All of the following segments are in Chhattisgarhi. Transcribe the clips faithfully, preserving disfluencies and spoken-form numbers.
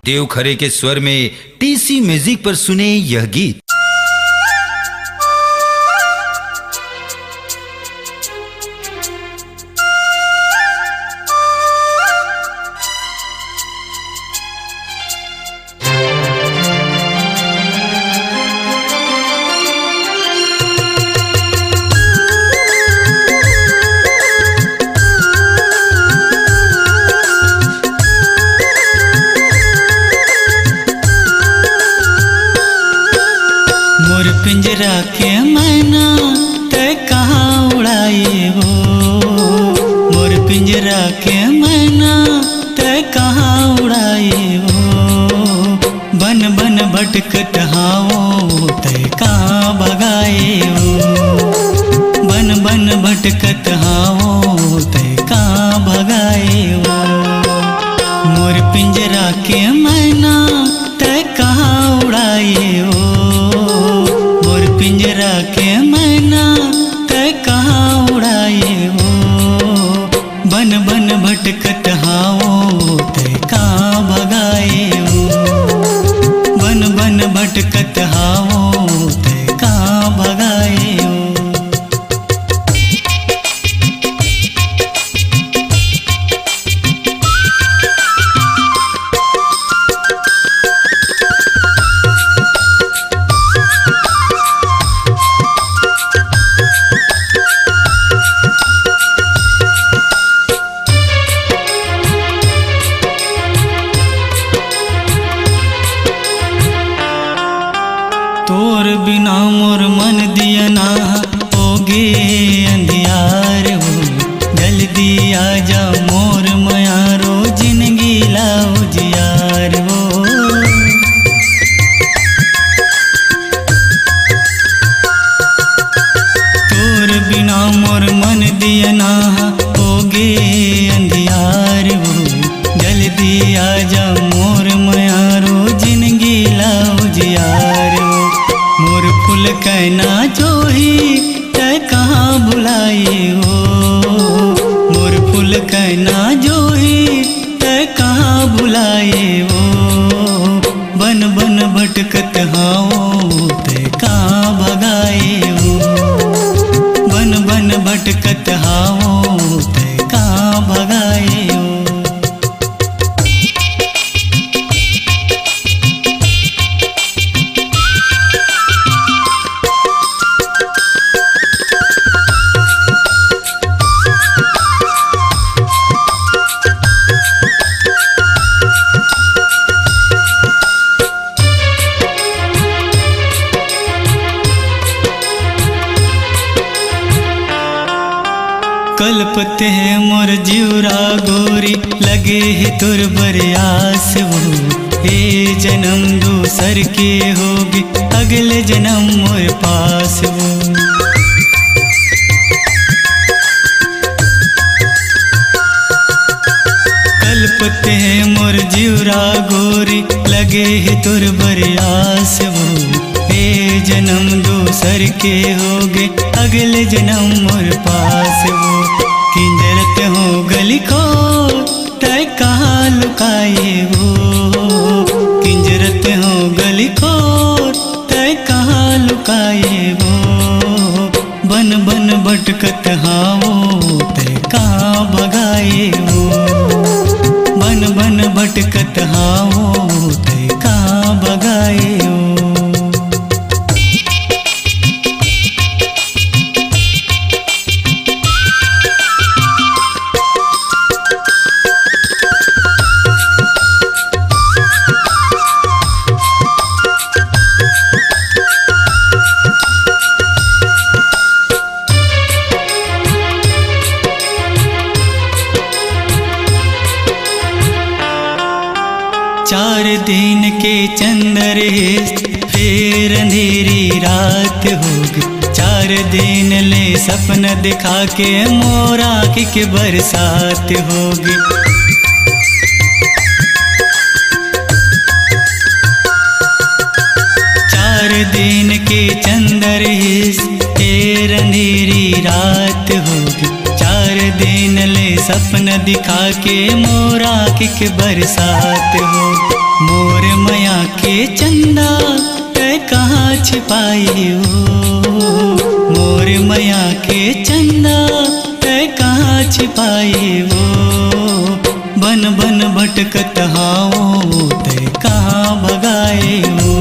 देव खरे के स्वर में टीसी म्यूजिक पर सुने यह गीत। मोर पिंजरा के मैना तै कहाँ उड़ाए वो, मोर पिंजरा के मैना तै कहाँ उड़ाए वो, बन बन भटकत हावों तै कहाँ भगाए वो, बन बन भटकत हावों तै कहाँ भगाए वो, मोर पिंजरा के मैना तै कहाँ उड़ाए वो, मोर पिंजरा के मैना तै कहाँ उड़ाए वो, बन बन भटकत हावों तै कहाँ भगाए वो, बन बन भटकत हावों तै कहाँ भगाए वो। तोर बिना मोर मन दिया ना होगे अंधियार वो, जल्दी आजा मोर मयारो, जिनगी ला उजियार वो। तोर बिना मोर मन दिया ना होगे अंधियार वो, जल्दी आजा मोर मयारो, जिनगी ला उजियार वो। मोर फूल कैना जोही तै कहाँ भुलाए वो, मोर फूल कैना जोही तै कहाँ भुलाए वो, बन बन भटकत हावों तै कहाँ भगाए वो, बन बन भटकत हावों तै कहाँ भगाए वो। कलपत हे मोर जिउरा गोरी, लगे हे तोर बरयास वो। ए जनम दूसर के होगे, अगले जनम मोर पास वो। कलपत हे मोर जिउरा गोरी, लगे हे तोर बरयास वो। ए जनम दूसर के होगे, अगले जनम मोर पास वो। किंजरत हो गली खोर, तै कहाँ लुकाए वो। किंजरत हो गली खोर, तै कहाँ लुकाए वो। बन बन भटकत हावों, तै कहाँ भगाए वो। बन बन भटकत हावों, तै कहाँ भगाए वो। चार दिन के चंदर हे, फेर अंधेरी रात होगे। चार दिन ले सपना दिखा के मोर आँखी के बरसात होगे। चार दिन के चंदर हे, फेर अंधेरी रात होगे। चार दिन ले सपना दिखा के मोर आँखी के बरसात हो। मोर मया के चंदा तै कहाँ छिपाए हो? मोर मया के चंदा तै कहाँ छिपाए हो? बन बन भटकत हावों तै कहाँ भगाए हो?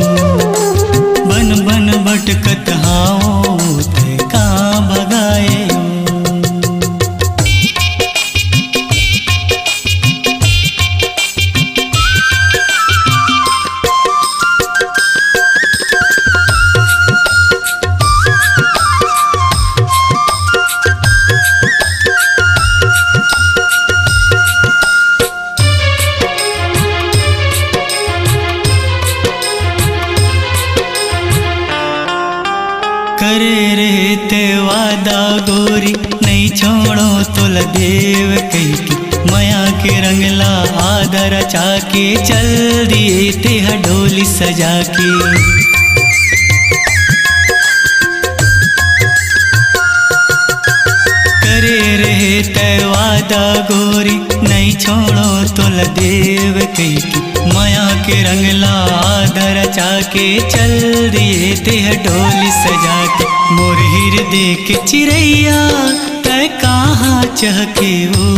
बन बन भटकत हावों तै कहाँ भगाए हो? करे रहे ते वादा गोरी, नहीं छोड़ों तोला देव कहिके। मया के रंग ला आधा रचा के चल दिए ते ह डोली सजा के। करे रहे ते वादा गोरी, नहीं छोड़ों तोला देव कहिके। मया के रंग ला आधा रचा के चल दिए ते ह डोली सजा के। मोर हिरदे के चिरैया तै कहाँ चहके हो?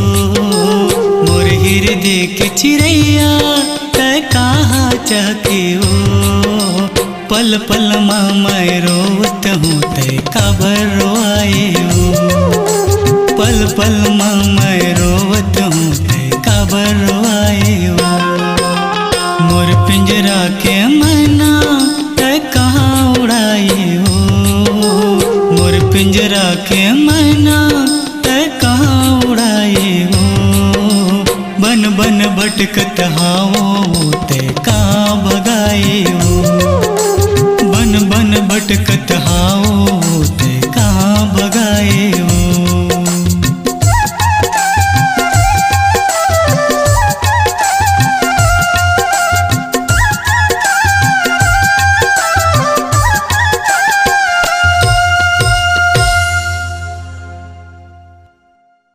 मोर हिरदे के चिरैया तै कहाँ चहके हो? पल पल मा मैं रोवत हूँ तै काबर रोआए हो? पल पल मा मैं रोवत हूँ तै काबर रोआए हो? मोर पिंजरा के मैना तै कहाँ उड़ाए हो? मोर पिंजरा के मैना तै कहाँ उड़ाए हो? बन बन भटकत हावों तै कहाँ भगाए हो? बन बन भटकत हावों तै कहाँ भगाए हो?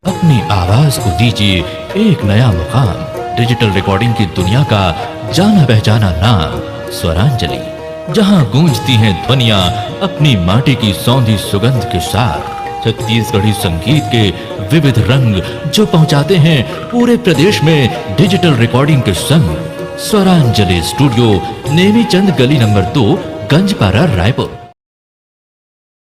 अपनी आवाज को दीजिए एक नया मुकाम। डिजिटल रिकॉर्डिंग की दुनिया का जाना पहचाना नाम स्वरांजलि, जहां गूंजती हैं ध्वनियां अपनी माटी की सौंधी सुगंध के साथ। छत्तीसगढ़ी संगीत के विविध रंग जो पहुंचाते हैं पूरे प्रदेश में डिजिटल रिकॉर्डिंग के संग। स्वरांजलि स्टूडियो, नेमीचंद गली नंबर दो, गंजपारा, रायपुर।